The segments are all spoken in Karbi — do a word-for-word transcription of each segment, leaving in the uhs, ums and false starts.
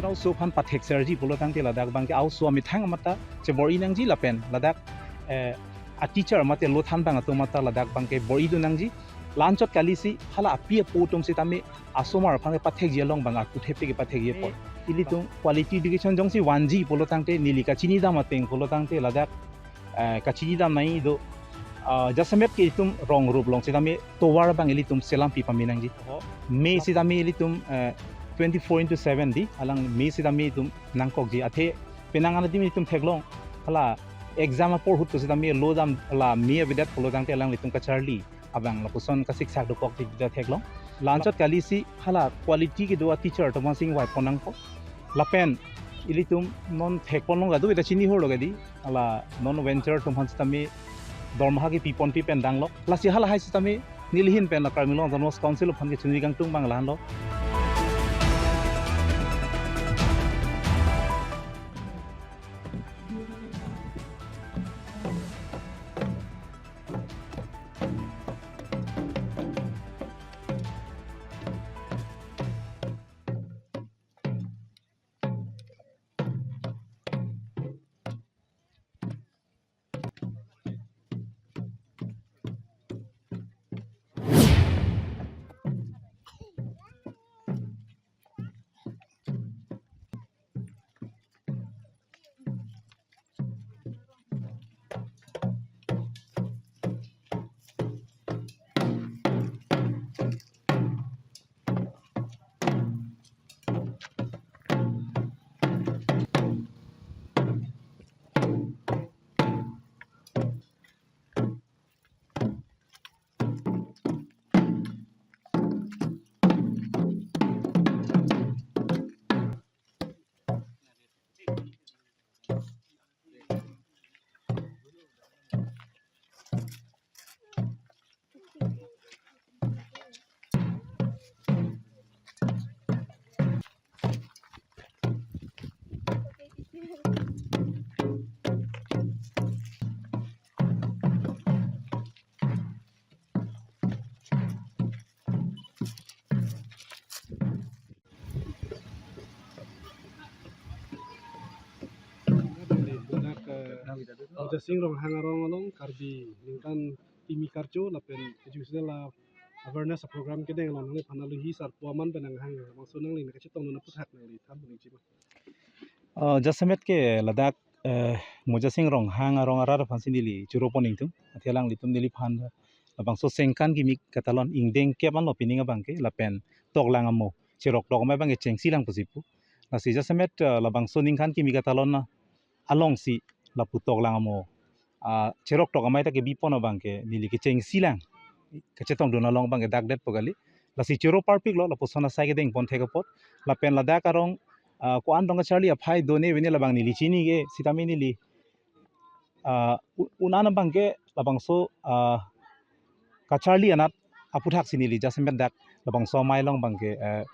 Aoso aphan pathek serji pulo tangte ladak abangke aoso amethang amata chebor-i nangji lapen ladak, eh, a teacher mate lothan abang atum mata ladak abangke bor-i dun nangji. La-anchot kali si hala api apo atum sitame asomar aphan kepathekji along abang arpu thepik kepathekji apot. Ilitum quality education jongsi vanji pulo tangte neli kachinidam ateng pulo tangte ladak, eh, kachinidam nangji do. Ah, jasemet ke itum rong rup along sitame tovar abang ilitum selam pi pame nangji. Oho. Mei sitame ilitum, eh, twenty-four into seven di, alang mei sitame itum nangkokji. Athe penang an adim itum theklong, hala exam apor ahut to sitame lo dam hala mei avedet pulo tangte alanglitum kacharli abang lapuson kasiksak dokok ti ta theklong. La-anchot kali si hala quality kedo a teacher atum aphan si ingvai pon nangpo. Lapen ilitum non thekponlong kadokave ta chini hor lo kadi. Hala non venture atum aphan sitame dormaha kepi ponpi pen danglo. Lasi halahai sitame neli ahin pen la Karbi Anglong Autonomous Council aphan kechunri kangtung abang la-anlo. Ladak, eh, Mojasing Ronghang arong along Karbi Ningkan Kimi Karcho lapen educational, eh, awareness program kedeng along nangliphan alohi sarpo aman pen nanghang, labangso nangli nangkachetongdun aputhak nangli than pon nangji ma? Eh, jasemet ke ladak, eh, Mojasing Ronghang arong arat aphan si neli choro pon ingtung. Athe alanglitum neliphan labangso Sengkan Kimi katalon ingdeng kep anlo pining abangke lapen toklang amo cheroktok amei abangke chengsi lang pusi pu. Lasi jasemet, eh, labangso Ningkan Kimi katalon na along si lapu toklang amo, ah, cheroktok amei ta kebi pon abangke neli kechengsi lang kachetongdun along abangke dakdet po kali. Lasi choro parpiklo lapuson asai kedeng pon thek apot. Lapen ladak arong, ah, ko-an tong kacharli aphai do ne vene labang neli chini ke sitame neli, ah, u-, un-an abangke labangso, ah, kacharli anat aputhak si neli jasemet dak labangso amei along abangke, eh,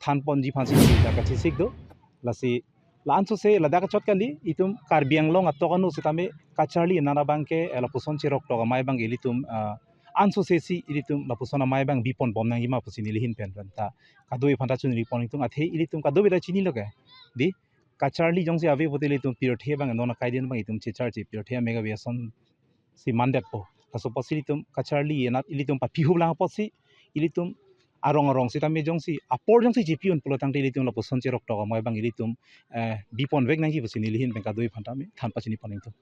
than ponji aphan si neli dak kachesik do. Lasi la-ansose ladak kachot kali itum Karbi Anglong atok anu sitame kacharli anat abangke, eh, lapuson cheroktok amei abang ilitum, ah, ansose si ilitum lapuson amei abang bi pon bom nangji ma pusi neli ahin pen pen ta kadokave aphan ta chunri pon ingtung. Athe ilitum kadokave ta chinilo ke di kacharli jongsi ave pote ilitum pirthe abang non akai din abang itum checharche, pirthe amek ave ason si mandetpo. Laso apotsi ilitum kacharli anat ilitum papihup lang apotsi ilitum arong arong sitame jongsi apor jongsi chepi un pulo tangte ilitum lapuson cheroktok amei abang ilitum, eh, bi pon vek nangji pusi neli ahin pen kadokave aphan tame than pachini pon ingtung.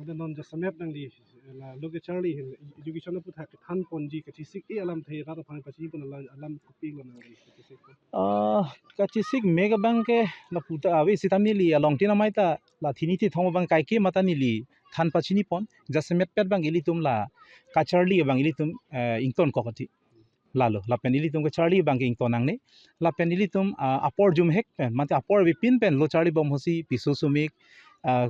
Ada non jasemet nangli, eh, la lo kacharli ahin education aputhak than ponji kachesik-e alamthe rat aphan pachini pon alam, alam kopilo nangli kachesik? Ah, kachesik mek abangke lapu ta ave sitame neli alongtin amei ta la thini thithom abang kaike mata neli than pachini pon. Jasemet pet abang ilitum la kacharli abang ilitum, eh, ingtonkok ati. Lalo lapen ilitum kacharli abangke ington nangne. Lapen ilitum, ah, apor jumhek pen mate apor avepin pen lo charli bom apotsi piso sumik, ah,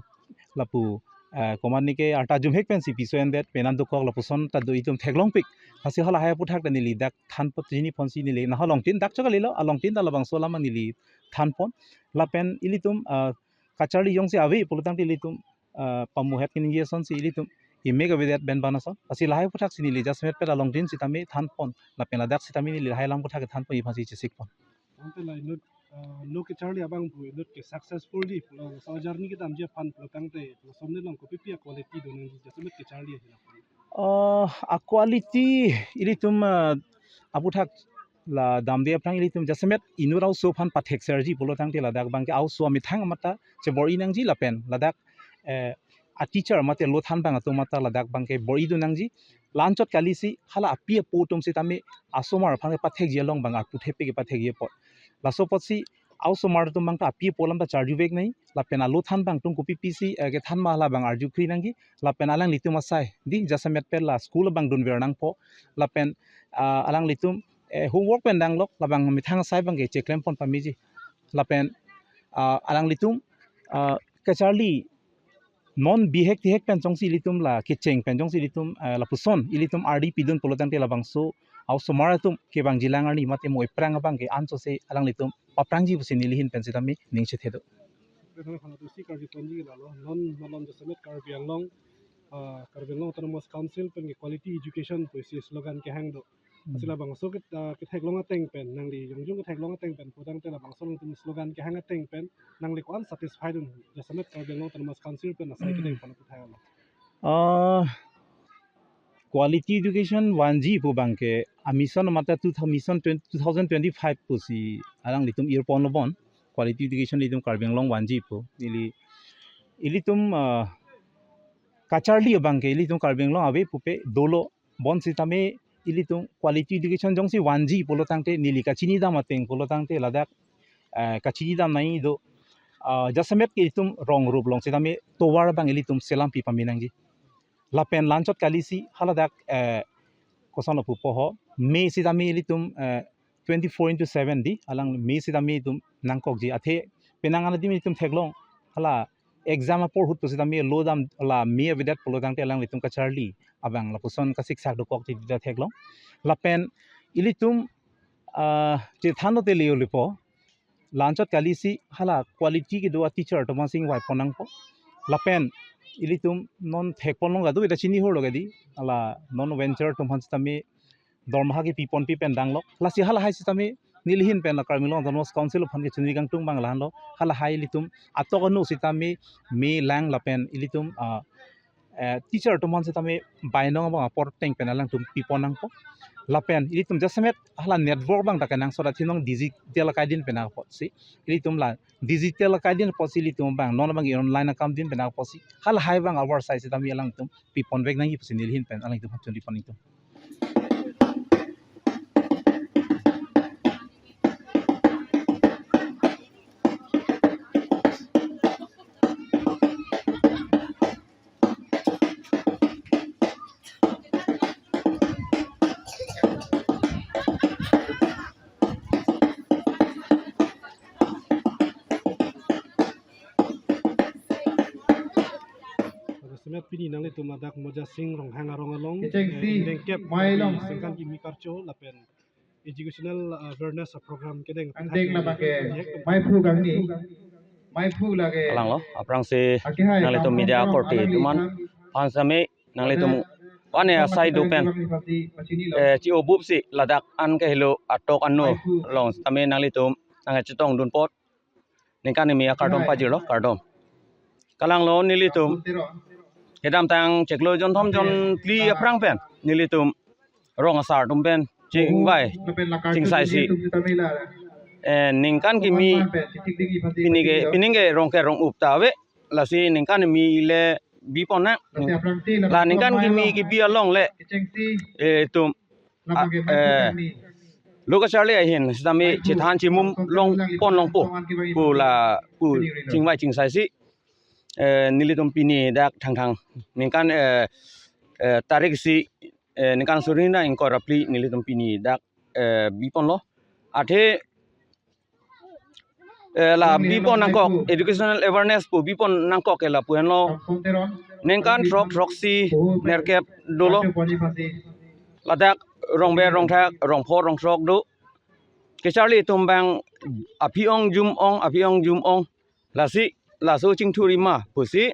lapu, ah, komatne ke arta jumhek pensi piso endet penan dokok lapuson ta do itum theklongpik. Lasi halahai aputhak ta neli dak than pachini ponsi neli nahok alongtin dak chok kalilo, alongtin ta labangso alam neli than pon. Lapen ilitum, ah, kacharli jongsi ave pulo tangte ilitum, ah, pamuhet keningje asonsi ilitum imek avedet pen ban ason. Lasi lahai aputhak si neli jasemet pet alongtin sitame than pon. Lapen ladak sitame neli lahai alam aputhak than ponji aphan si chesik pon. Ante la inut uh, lo kacharli abang pu inut ke successful di pulo, so journey kedamji aphan pulo tangte, pulo somni along kopipi a-quality do nangji jasemet kacharli ahin aphan? Uh, a-quality ilitum, uh, aputhak la damde aphrang ilitum jasemet inut a-oso aphan pathek serji pulo tangte ladak abangke a-oso amethang amata chebor-i nangji lapen ladak, eh, a-teacher mate lo than abang atum mata ladak abangke bor-i do nangji. La-anchot kalisi hala api apo atum sitame asomar aphan pathekji along abang arpu thepi kepathekji apot. Laso apotsi a-osomar atum abang ta api apo alam ta charjuvek nangji. Lapen alo than abang atum kopipisi, eh, kethan ma hala abang arjukri nangji. Lapen alanglitum asai di jasemet pen la school abang dunver nangpo. Lapen, ah, alanglitum, eh, homework pen danglok labang methang asai abangke cheklem pon pameji. Lapen, ah, alanglitum, ah, kacharli non bihek tihek pen jongsi ilitum la kecheng pen jongsi ilitum, eh, lapuson ilitum ardi pidun pulo tangte labangso a-osomar atum kevangjilang arni mate mo ephrang abangke ansose alanglitum paphrangji pusi neli ahin pen sitame ning chethe do. Kadang aphan atusi karju ponji lalo, non malom jasemet Karbi Anglong, ah, Karbi Anglong Autonomous Council pen ke quality education pusi slogan kehang do. Hmm. Lasi labangso ke, ah, ketheklong ateng pen, nangli jongjung ketheklong ateng pen, pudang te labangso alangtum slogan kehang ateng pen, nangli ko-an satisfied un, jasemet Karbi Anglong Autonomous Council pen asai Hmm. kedeng pon aputhak lo? Ah, quality education vanji pu abangke, a-mission mate two thou-, mission twenty, two thousand twenty-five pusi alanglitum irpon lo bon, quality education ilitum Karbi Anglong vanji pu. Ili, ilitum, ah, kacharli abangke ilitum Karbi Anglong ave pupe dolo, bonsitame ilitum quality education jongsi vanji pulo tangte neli kachini dam ateng pulo tangte ladak, eh, kachini dam nangji do, ah, jasemet ke ilitum rong rup along sitame tovar abang ilitum selam pi pame nangji. Lapen la-anchot kalisi haladak, eh, koson lo pupo ho, me sitame ilitum, eh, twenty-four into seven di, alang me sitame itum nangkokji. Athe penang an adim itum theklong, hala exam apor ahut pusitame lo dam la me avedet pulo tangte alanglitum kacharli abang lapuson kasiksak dokokji ta theklong. Lapen ilitum, ah, chethan lote le-o lepo, la-anchot kalisi hala quality kedo a-teacher atum aphan si ingvai pon nangpo. Lapen ilitum non thek pon long kado ita chini hor lo kadi, hala non venture atum aphan sitame dormaha kepi ponpi pen danglok. Lasi halahai sitame neli ahin pen la Karbi Anglong Autonomous Council aphan kechunri kangtung abang la-an lo. Halahai ilitum atok anu sitame me lang lapen ilitum, ah, eh, teacher atum aphan sitame bainong abang apor ateng pen alangtum pi pon nangpo. Lapen ilitum jasemet hala network abang ta kenangsot athe non digital akai din pen apotsi ilitum la digital akai din apotsi ilitum abang non abang online akam din pen apotsi halahai abang awar sai sitame alangtum pi ponvek nangji pusi neli ahin pen alangtum aphan chunri pon nangtum. Pada semet pini nanglitum ladak Mojasing Ronghang arong along, Kechengsi, eh, ingdeng kep Mailong, sengkan kimi karcho lapen educational, uh, awareness program kedeng. Angdeng labangke maiphu kangni, maiphu lake. Alang lo, aphrangsi akehai nanglitum media korte atum aphan sitame nanglitum ane asai do pen, eh, chi-o bup si ladak an ke helo atok anu along sitame nanglitum nangchetong dun apot ningkan kimi akardom pajirlo, kardom. Kalang lo nelitum kedamtang chiklo jonthom jonphli aphrang pen nelitum rong asar atum pen chingvai chingsaisi, eh, ningkan kimi pini ke, pini ke rong ke rong up ta ave, lasi ningkan kimi le bi pon nang. La ningkan kimi kebi along le, eh, itum, ah, eh, lo kacharli ahin sitame chethan chimum long pon longpo pu la pu chingvai chingsaisi, eh, nelitum pini dak Thangthang ningkan, eh, eh, tarik isi, eh, ningkan suri hini ingkoi ra phli nelitum pini dak, eh, bi ponlo. Athe, eh, la bi pon nangkok, educational awareness pu bi pon nangkok ke lapu henlo. Ningkan throk throksi nerkep dolo. Ladak rongver rongthak, rongpho rongthrok do. Kacharli atum abang aphi ong jum ong, aphi ong jum ong. Lasi, laso chingthurji ma pusi,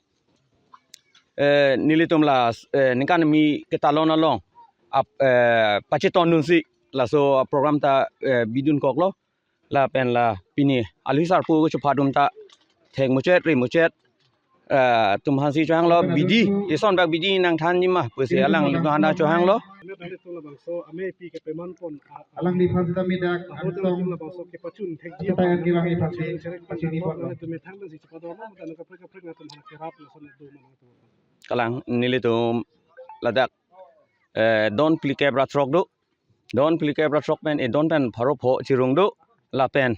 eh, nelitum la, eh, ningkan kimi ketalon along ap, eh, pachetong dunsi laso program ta, eh, bi dun koklo. lapen la pini alwi sarpo kechepha atum ta thek muchet ri muchet, eh, atum aphansi chohanglo, bidi, ison bak bidi nangthanji ma pusi alanglitum aphan ta chohanglo. Alangliphan sitame dak Ahut angsong atum labangso kepachun thekji aphan, kepachun thekji aphan, cherek cherek pen alanglitum methang pensi chepadolo, mate nang kaprek kaprek nangtum aphan kerap lason do ma nangtum. Kalang, nelitum ladak, eh, don phlikep ra throk do. Don phlikep ra throk pen, eh, don pen pharo pho chirung do. Lapen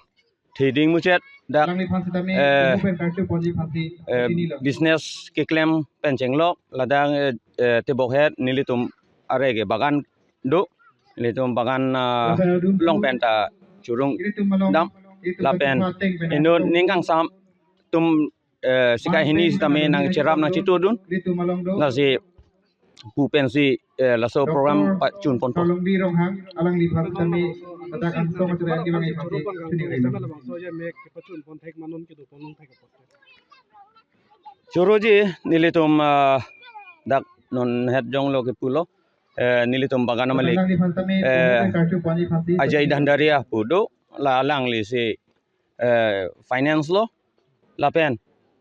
theding muchet dak, Alangliphan sitame eh, ibu pen kartu ponji aphansi eh, chinilo. Business keklem pen chenglok, ladak, eh, eh, tebok het nelitum arege bagan do, nelitum bagan, ah, Lapen adun along pen ta chirung ilitum along, dam, ilitum lapen ateng pen inut atum. Ning kangsam atum, eh, sika hini sitame nangcherap nangchetodun. Ilitum along do. Lasi pu pensi, eh, laso Doctor program pachun ponpo. Sarlongbi Ronghang, alangliphan sitame ladak angsong atum kevang aphansi chinilo. Choroji, nelitum, ah, dak non het jonglo kepulo, eh, nelitum bagan amalik, Alangliphan sitame eh, ibu pen kartu ponji aphansi Ajay chinilo. Dhandaria pu do, la alanglisi, eh, finance lo, lapen,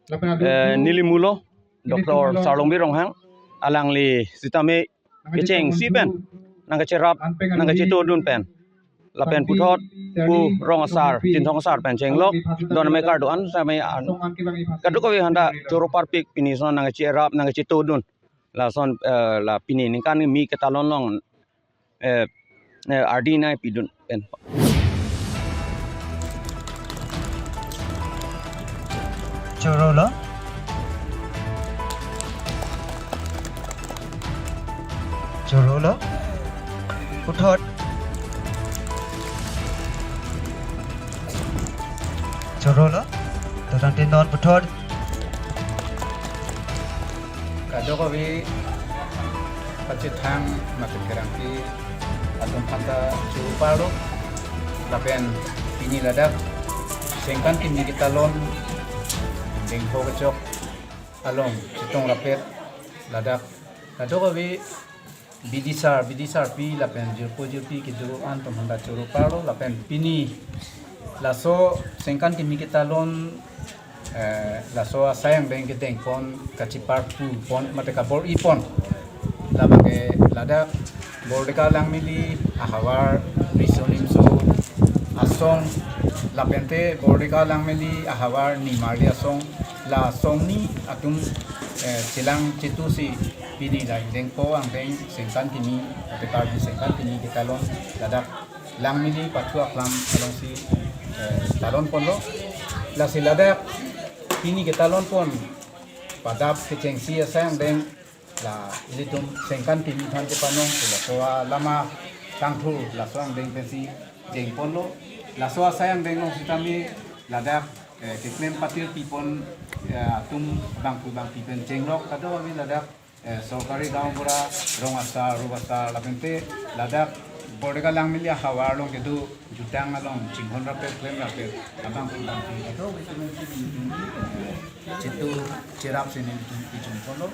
eh, neli mulo, Doctor Sarlongbi Ronghang, alangli sitame kechengsi pen nangkacherap, nangkachetodun pen, lapen puthot pu rong asar, Chinthong asar pen chenglok, don amekar do-an sitame an kadokave aphan ta choro parpik, pini ason nangkacherap, nangkachetodun. Lason, eh, la pini ningkan kimi ketalon along, eh, eh, ardi nangpidun pen. Choro lo. Choro lo. Puthot. Choro lo. Totang tindon puthot. Kadokave kachethang mate kerangke atum aphan ta choro parlo, lapen pini ladak Sengkan kimi ketalon dengpo kechok along chetong rapet ladak kadokave bidi sar, bidi sarpi lapen jirpo jirpi kedo-an atum aphan ta choro parlo, lapen pini laso Sengkan kimi ketalon, eh, laso asai angdeng kedengpon, kacheparpu pon mate kabor-i pon, labangke ladak Bordeka Langmili ahavar Riso Nimso Asong, lapente Bordeka Langmili ahavar Nimarli Asong, la asongni atum, eh, chelang chetusi pini la ingdengpo angdeng Sengkan kimi, mate Karbi Sengkan kimi ketalon ladak Langmili pathu aklam alongsi, eh, talon ponlo. Lasi ladak pini ketalon pon padap kechengsi asai angdeng la ilitum Sengkan kimi aphan chepanong, laso alama tangthur laso angdeng pensi dengponlo. Laso asai angdeng along sitame ladak, eh, keklem patir pipon, eh, atum bangphu bangphi pen chenglok kadokave ladak, eh, sorkari gaonbura, rong asar, rup asar, lapente ladak Bordeka Langmili ahavar along kedo jutang along chinghon rapet klem rapet abangphu bangphi kadokave pen si nelitum, eh, chetu cherap si nelitum kechun ponlo.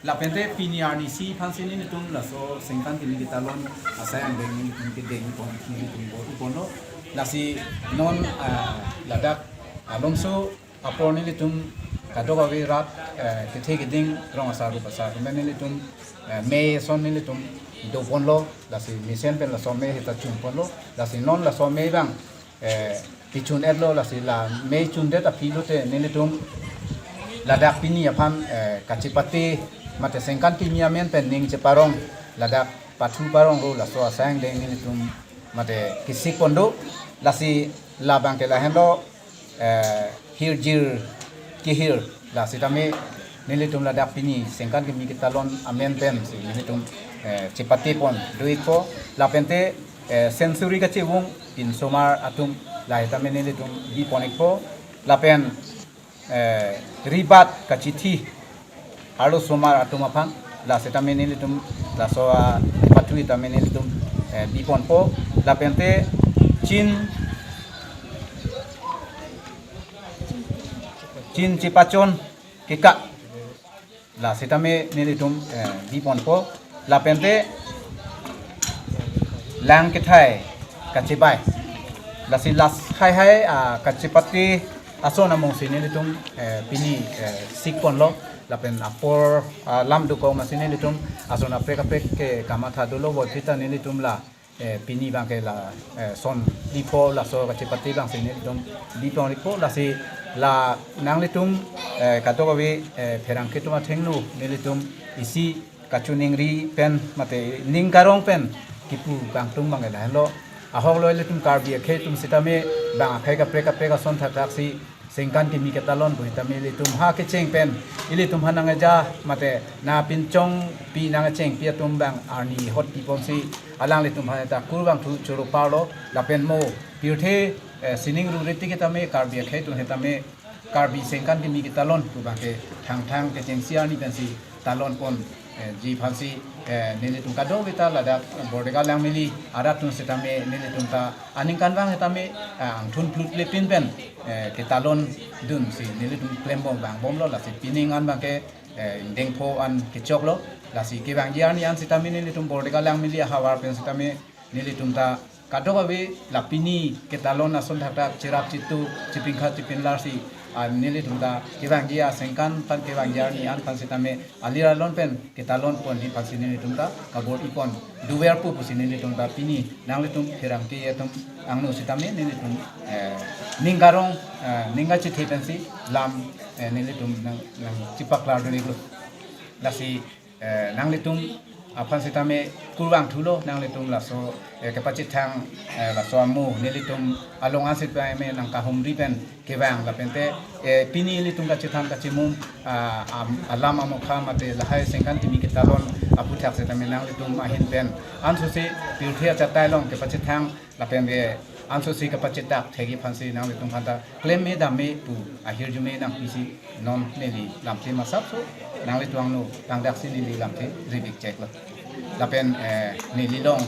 Lapente pini arnisi aphansi nelitum laso Sengkan kimi ketalon asai angdeng nelitum kedengpon, nelitum bor-i ponlo. Lasi non, ah, ladak alongso apor nelitum kadokave rat, eh, kethe keding rong asar rup asar atum pen nelitum, eh, mei ason nelitum doponlo, lasi mesen pen laso mei heta chunponlo, lasi non laso mei abang, eh, kechun-etlo, lasi la mei chundet aphi lote nelitum ladak pini aphan, eh, kachepate mate Sengkan kimi amen pen ning cheparong ladak pathu paronglo, laso asai angdeng nelitum mate kesik pon do, lasi labangke lahenlo, eh, hirjir kehir, la sitame nelitum ladak pini Sengkan kimi ketalon amen pensi nelitum, eh, chepate pon do-ikpo, lapente, eh, century kachevung pinsomar atum la sitame nelitum bipon-ikpo, lapen, eh, ribat kachithi arlosomar atum aphan, la sitame nelitum laso apathu sitame nelitum, eh, biponpo, lapente chin, chin chepachon keka, la sitame nelitum, eh, biponpo, lapente lang kethai kachebai, Lasi last hai hai, ah, kachepate ason among si nelitum, eh, pini, eh, sikponlo, lapen apor, ah, lam dokok masi nelitum ason aprek aprek ke kamatha dolo, bonta nelitum la, eh, pini abang ke la, eh, son phli pho laso kachepate abang si nelitum bipon ripo, lasi la nanglitum, eh, kadokave, eh, pherangke atum athengno nelitum isi kachiningri pen mate ning karong pen kipu kangtung abang ke lahenlo. Ahok lo ilitum Karbi akhei atum sitame bang akhei kaprek kaprek ason thakthak si sengkan kimi ketalon pu sitame ilitum ha kecheng pen ilitum ha nangja mate na pinchongpi nangchengpi atum abang arni hot pipon si alanglitum ha ta kurvangthu choro parlo lapen mo pirthe, eh, sining ruriti sitame Karbi akhei atum sitame Karbi sengkan kimi ketalon pu abang ke thangthang kechengsi arni pensi talonpon, eh, ji aphansi, eh, nelitum kadokave ta ladak Bordega Langmili arat atum sitame nelitum ta aningkan abang sitame, eh, angthun phlut lepin pen, eh, ketalon dunsi nelitum klembom vangbomlo, lasi pining an abang ke, eh, ingdeng pho an kechoklo, lasi kevangji arni an sitame nelitum Bordega Langmili ahavar pen sitame nelitum ta kadokave la pini ketalon ason thakthak cherap chitu chipingkha chipinlar si, ah, nelitum ta kevangji asengkan pen kevangji arni an pen sitame alir alon pen ketalonponji aphansi nelitum ta kabor-ipon duverpo pusi nelitum ta pini nanglitum pherangke atum angno sitame nelitum, eh, ning karong, eh, ning kachethe pensi lam, eh, nelitum nang, nangchipaklar dun-iklo. Lasi eh, nanglitum aphan sitame kurvangthulo, nanglitum laso, eh, kepachethang, eh, laso amo nelitum along an sitame nangkahumri pen kevang lapente, eh, pini ilitum kachethang kachimum, ah, am-, alam amokha mate lahai sengkan kimi ketalon aputhak sitame nanglitum ahin pen ansose pirthe achatai along kepachethang lapen ke ansose kapachetak thekji aphansi nanglitum aphanta klem me dam me pu ahirjume nangpisi non neli lamthe masapso nanglitum angno tangdaksi neli lamthe ribik cheklo. Lapen, eh, neli along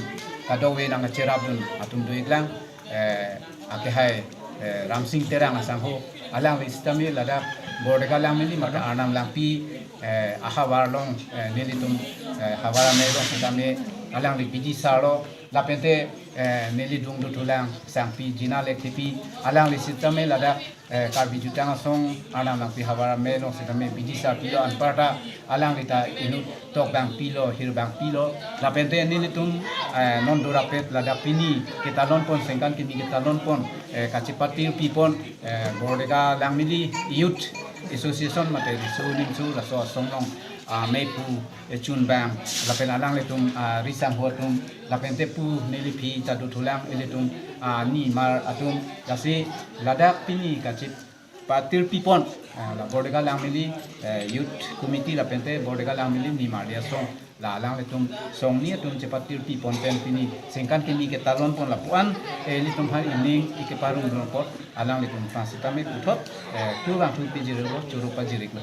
kadokave nangcherap dun atum do-iklang, eh, akehai, eh, Ramsing Terang asangho alangli sitame ladak Bordega Langmili mate Arnam Langpi, eh, ahavar along, eh, nelitum, eh, havar amei along sitame alangli B D sir lo, lapente, eh, neli dung dothulang sangpi Jina Lekthepi, alangli sitame ladak, eh, Karbi Jutang Asong Arnam Langpi havar amei along sitame B D sir pilo, anparta alangli ta inut tok abang pilo, hir abang pilo, lapente nelitum, eh, non dorapet ladak pini ketalonpon sengkan kimi ketalonpon, eh, kachepatir pipon, eh, Bordega Langmili Youth Association mate Riso Nimso laso asong along, ah, mei pu, eh, chun abang lapen alanglitum, ah, risangho atum lapente pu neli aphi ta dothulang ilitum, ah, nimar atum, lasi ladak pini kachepatir pipon, ah, la Bordega Langmili, eh, Youth Committee lapente Bordega Langmili nimarli asong la alanglitum songni atum chepatir pipon pen pini sengkan kimi ketalonpon lapu-an, eh, ilitum aphan ining ikeparong dun apot alanglitum aphan sitame puthot, eh, kurvangthu pejirlo, choro pajirlo.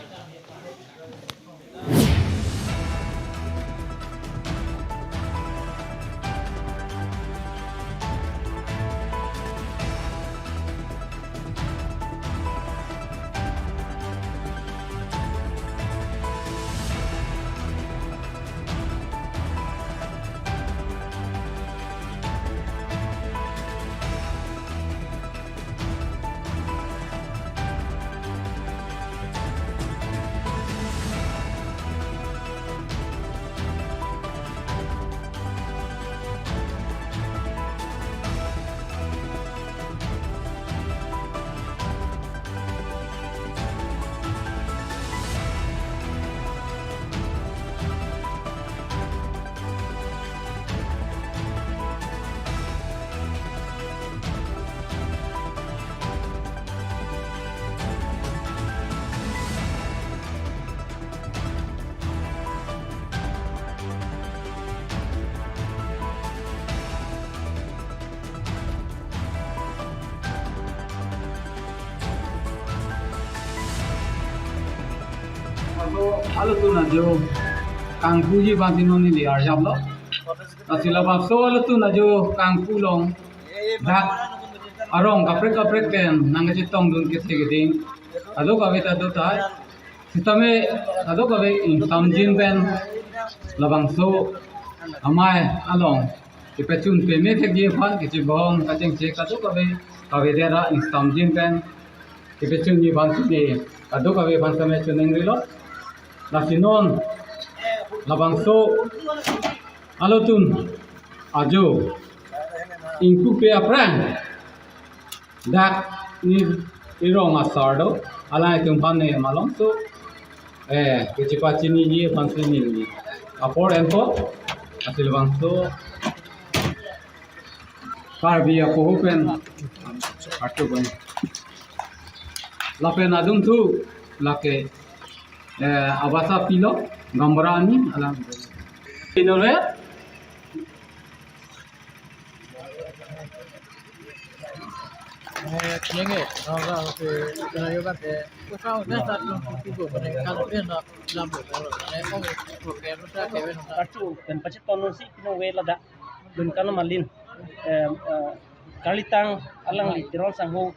Laso alutu najo kangpuji abang si non neli arjaplo. Lasi labangso alutu najo kangpu along dak arong kaprek kaprek pen nangkachetong dun kethe keding kadokave ta do tahai. Sitame kadokave ingsamjin pen labangso amei along Kepachun peme thekji aphan kachibong kachingchek kadokave, kave dera ingstam jin pen kepachunji aphan si kadokave aphan same chuning rilo. Lasi non labangso alotun ajo ingpupe aphrang dak ni irong asar do, alanglitum aphan ne malomso eh kachepachiniji aphan si neli apor enpo. Lasi labangso Karbi apoho pen artu bang. Lapen adungthu lake eh abasa pilo gambarani alang. Inore Archu pen pachiton si pinong ve ladak Lunkan Malin, eh, eh, Karlitang alangli Teron Sangho,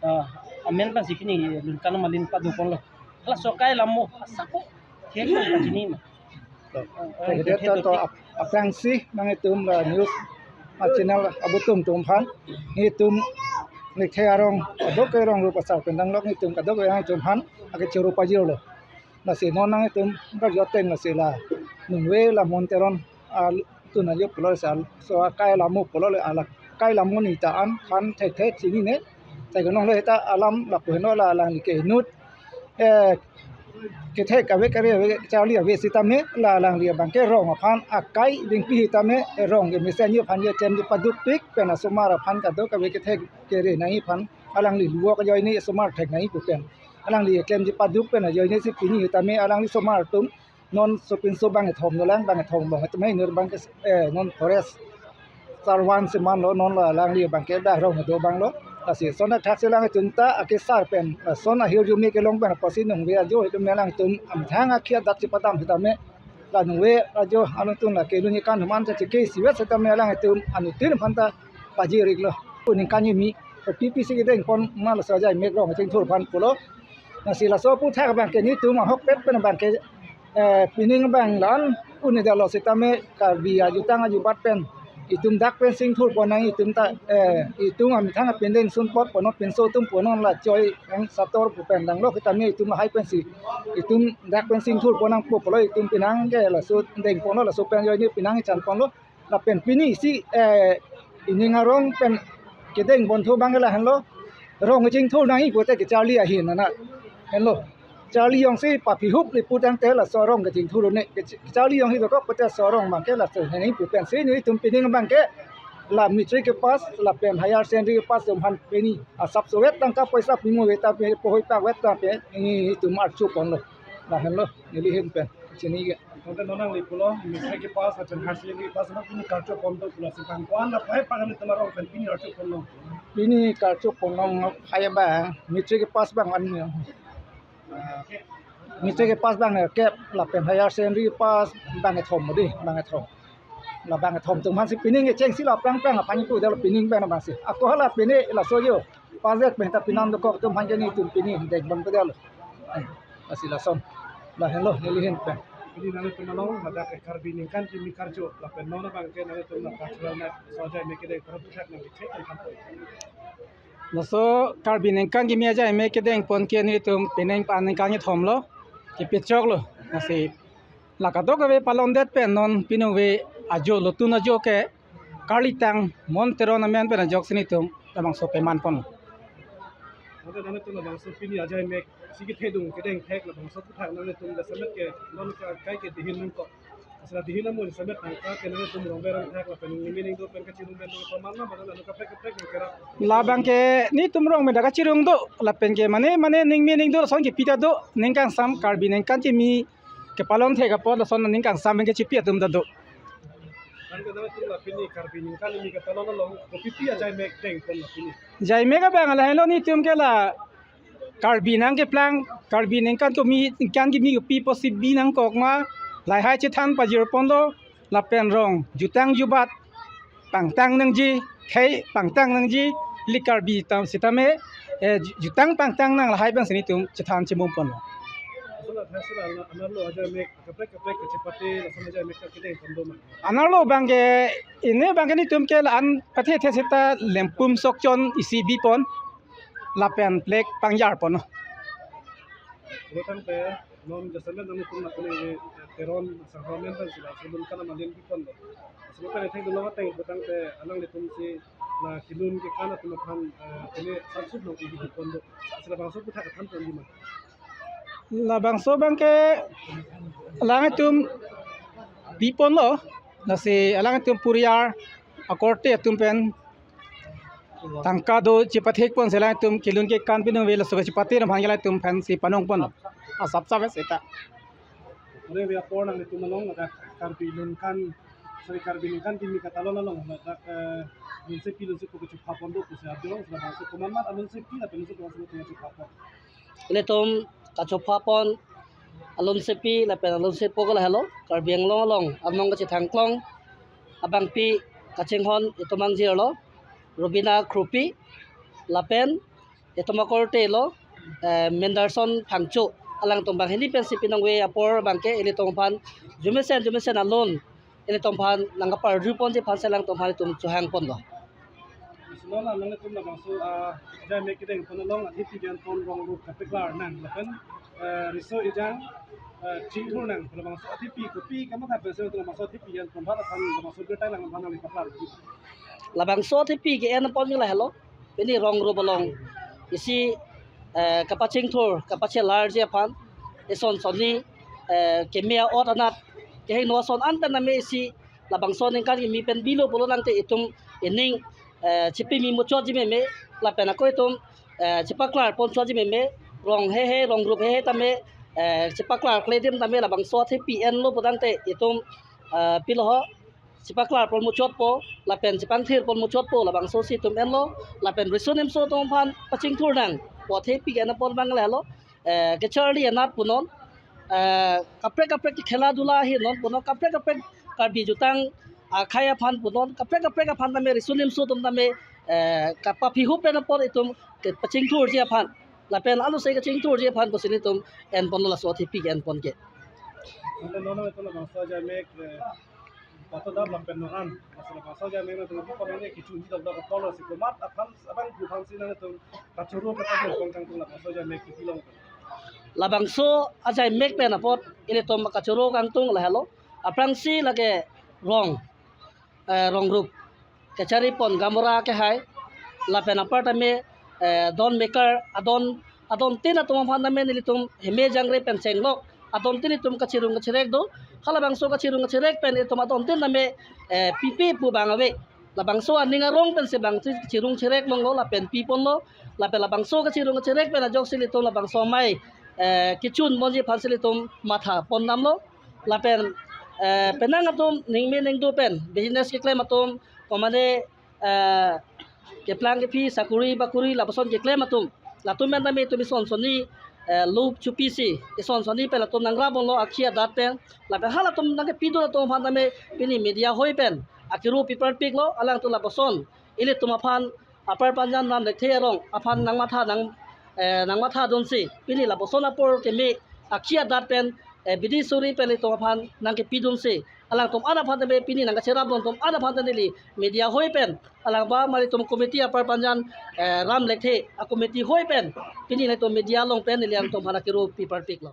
eh, amen pensi pini Lunkan Malin padoponlo. Halaso akai lam mo asap thek pachini ma. Te, eh, te, te, to, to, ap-, aphrangsi nangitum la news, ah, channel abutum atum aphan, netum Meitei arong kadokave rong rup asar pen danglok netum kadokave atum aphan ake choro pajirlo. Lasi non nangitum karjutang lasi la ningve la Mon Teron, ah, tun ajo pulo sa, so akai lam mo pulo le, ala akai lam mo ni ta an aphan thekthek chinine. Sai kanong le ta alam lapu heno la alangli ke inut eh kethek kave kere ave charli ave sitame la alangli abangke rong aphan akai dingpi sitame rong ke mesen aphan ye tem padukpik pen asomar aphan kadokave kethek kere nangji aphan alangli luwok ajoine asomar thek nangji pu pen alangli klemji paduk pen ajoine si pini sitame alangli asomar atum non sopinso bangkethom dolang, bangkethom bang sitame inut bangke eh non forest sarwan seman lo, non la alangli abangke dak rong do abang lo. Lasi son athak si alangtum ta akesar pen, eh, son ahirjume kelong pen apotsi ningve ajo itum alangtum amthang akhia dak chepadam sitame la ningve ajo alangtum la kelun ikan human ta cheke siwet sitame alangtum anuttin aphan ta pajir-iklo. Pu ningkan kimi, P P C kedeng pon ma laso ajai mek rong chingthur aphan pulo. Lasi laso aphuthak abangke netum ahokpet pen abangke eh, pining abang la-an un-edetlo sitame Karbi ajutang ajubat pen itum dak pen singthur pon nang itum ta, eh, itum amethang apindeng sun pot pon non pinso atum pon non la choi ang sator pu pen danglok sitame itum lahai pensi itum dak pen singthur pon nangpo pulo itum pinang ke laso dengponlo laso pen ajoine pinang chan ponlo. Lapen pini si, eh, ining arong pen kedeng ponthu abang ke lahenlo. Rong chingthur nangji pute kecharli ahin nana. Henlo. Charli jongsi papihup le pu tangte laso arong kechingthur ne. Kech-, kecharli jongsi dokok pute laso arong abangke laso hini pu pensi netum pining abangke la matric kepass lapen higher secondary kepass atum aphan pini asap sowet tangka poisa pimo veta pe pohoi pak veta pe netum archu ponlo. Lahenlo neli ahin pen. Chinine. Tangte non nangli pulo, matric kepass, lapen higher secondary kepass, non pini karcho pon do pulo si bang ko-an aphai pakan tuma rong pen pini karcho pon do. Pini karcho pon do aphai abang, matric kepass abang an. Ah, matric kepass abang ke lapen higher secondary kepass abang kethom dei, abang kethom. La abang kethom atum aphan si pining kechengsi la prang prang aphan pu dal pining abang abang si. Ako hala pini laso jo. Pajak pen ta pinam dokok atum aphan ke netum pini deng bang pedal. Eh, lasi lason. Lahenlo neli ahin pen. Pini nangtum along ladak ke Karbi ningkan kimi karcho lapen non abangke nangtum la cultural night so ajai mek kedeng pon aphuthak nangkechek kan. Laso Karbi ningkan kimi ajai mek kedeng pon ke netum pining pa ningkan kethom lo. Kepechoklo. Lasi la kadokave palondet pen non piningve ajo lotun ajo ke Karlitang Mon Teron amen pen ajoksi netum labangso peman pon. Tangte nangtum labangso pini ajai mek si kethedung kedeng thek labangso aphuthak nangtum jasemet ke non ke akai ke dihin nangkok. Asra dihin amo jasemet tangka ke nangtum rong berang thek lapen ningmeme ning do pen kachirung pen do paman ma badan anu kaprek kaprek nang kerap. Labangke netum rong pen dak kachirung do lapen ke mane mane ningmeme ning do lason kepi ta do ningkangsam Karbi ningkan kimi kepalon thek apot lason ningkangsam pen kechipi atum ta do. Tangte nangtum la pini Karbi ningkan kimi kepalon along kopipi ajai mek deng pon la pini. Ajai mek abang lahenlo netum ke la Karbi nangkeplang, Karbi ningkan kimi, ningkan kimi kopi apotsi bi nangkok ma, lahai chethan pajir pon do, lapen rong, jutang jubat, pangtang nangji, khei pangtang nangji, ili Karbi atum sitame, eh, ju-, jutang pangtang nang lahai abang si netum chethan chimum pon. Lathasi la anerlo ajaimek kaprek kaprek kachepate lason ajaimek ta kedeng kondo ma? Anerlo abangke, ini abangke nelitum ke la-an pathe the seta lempum sokchon isi bipon lapen flag pangjar ponlo. Botang te non jasemet nangtum na kuni Teron Sangha Amen pensi la sulun kana malin bipon lo. Silo pen ethek dolo ateng botang te alanglitum si la kelun kekan atum aphan, eh, kene sansup long ibi kondo. Sila bangso puthak aphan kondi ma? Labangso abangke alanglitum biponlo, lasi alanglitum puriar akorte atum pen tangka do chepathek ponsi alanglitum kelun kekan pinong ave, laso kachepate atum aphan alanglitum aphansi panong ponlo. Asap sap seta. Ore ave apor nanglitum along ladak Karbi lun kan, sorry, Karbi lun kan kimi katalon along ladak, eh, lunsepi lunsepo kachopha pon do pusi abdong, sila bangso komat mat alunsepi lapen lunsepo kachopha pon? Ilitum kachopha pon alunsepi lapen alunsepo ke lahelo, Karbi Anglong along anong kachethangklong abangpi kachinghon itum angjirlo, Rubina Kropi, lapen itum akorte lo, eh, Menderson Phangcho, alangtum banghini pensi pinong ave apor abangke ilitum aphan jumesen jumesen alun ilitum aphan nangkaparju ponji aphansi alangtum aphan itum chohang ponlo. Silo la nanglitum labangso, ah, ajaimek kedeng pon along athepi ke-en pon rong rup kapaklar nang lapen, eh, riso ejang, eh, chingthur nang labangso athepi kopi kamatha pensi labangso athepi ke-en pon aphan, labangso birta lang aphan nangli paklar. Labangso athepi ke-en pon ke lahelo, pini rong rup along isi, eh, kapachingthur kapachelarji aphan, ison sonni, eh, keme a'ot anat kehingno ason an pen name isi labangso aningkan kimi pen bilo pulo tangte itum ining, eh, chepimi muchotji meme, lapen ako itum, eh, chepaklar ponchotji meme, rong heihei rong rup heihei tame, eh, chepaklarkle adim tame labangso athepi enlo pu tangte itum, eh, pilo ho, chepaklar pon muchotpo lapen chepangthir pon muchotpo, labangso si itum enlo, lapen riso nimso atum aphan pachingthur nang pu athepi ke-en pon abang lahelo, eh, kacharli anat punon, eh, kaprek kaprek ke khela dula ahin non punon, kaprek kaprek Karbi jutang akhei aphan punon, kaprek kaprek aphan tame riso nimso atum tame, eh, kapaphihup pen apor itum kepachingthurji aphan lapen alu se kachingthurji aphan pusi nelitum en ponlo laso athepi ke-en pon ke. Ante non itum labangso ajaimek, eh, patodam lapen non an, laso labangso ajaimek nangtum pon nang kechunji dam dam apor lasi komat aphan abang pu aphansi nangtum kachoro kata pon kangtung labangso ajaimek kiti long. Labangso ajaimek pen apot ilitum kachoro kangtung lahelo, aphrangsi lake rong, eh, rong rup kachari pon gamora kehai, lapen apar tame, eh, don maker adon, adontin atum aphan tame nelitum heme jangre pen chenglok adontin itum kachirung kachirek do, halabangso kachirung kachirek pen itum adontin tame, eh, pipe pu abang ave. Labangso aning arong pensi bangsi chirung chirek longlo lapen pi ponlo, lapen labangso kachirung kachirek pen ajoksi ilitum labangso amei, eh, kechun ponji aphansi ilitum matha pon damlo, lapen, eh, penang atum ningme ningdo pen business keklem atum, komane, eh, keplang kephi sakuri bakuri lapuson keklem atum, latum pen tame itum ison sonni, eh, lup chupisi ison sonni pen latum nangrap ponlo akhi adat pen, lapen halatum nangkepidun atum aphan tame pini media hoi pen akero piparpiklo, alangtum lapuson ilitum aphan apar panjan ram lekthe arong aphan nangmatha nang, eh, nangmathadunsi pini lapuson apor keme akhi adat pen, eh, bidi suri pen ilitum aphan nangkepidunsi alangtum an aphan tame pini nangkacherapdun atum an aphan tame neli media hoi pen alangba mari itum committee apar panjan, eh, ram lekthe a committee hoi pen pini nelitum media along pen neli alangtum aphan akero piparpiklo.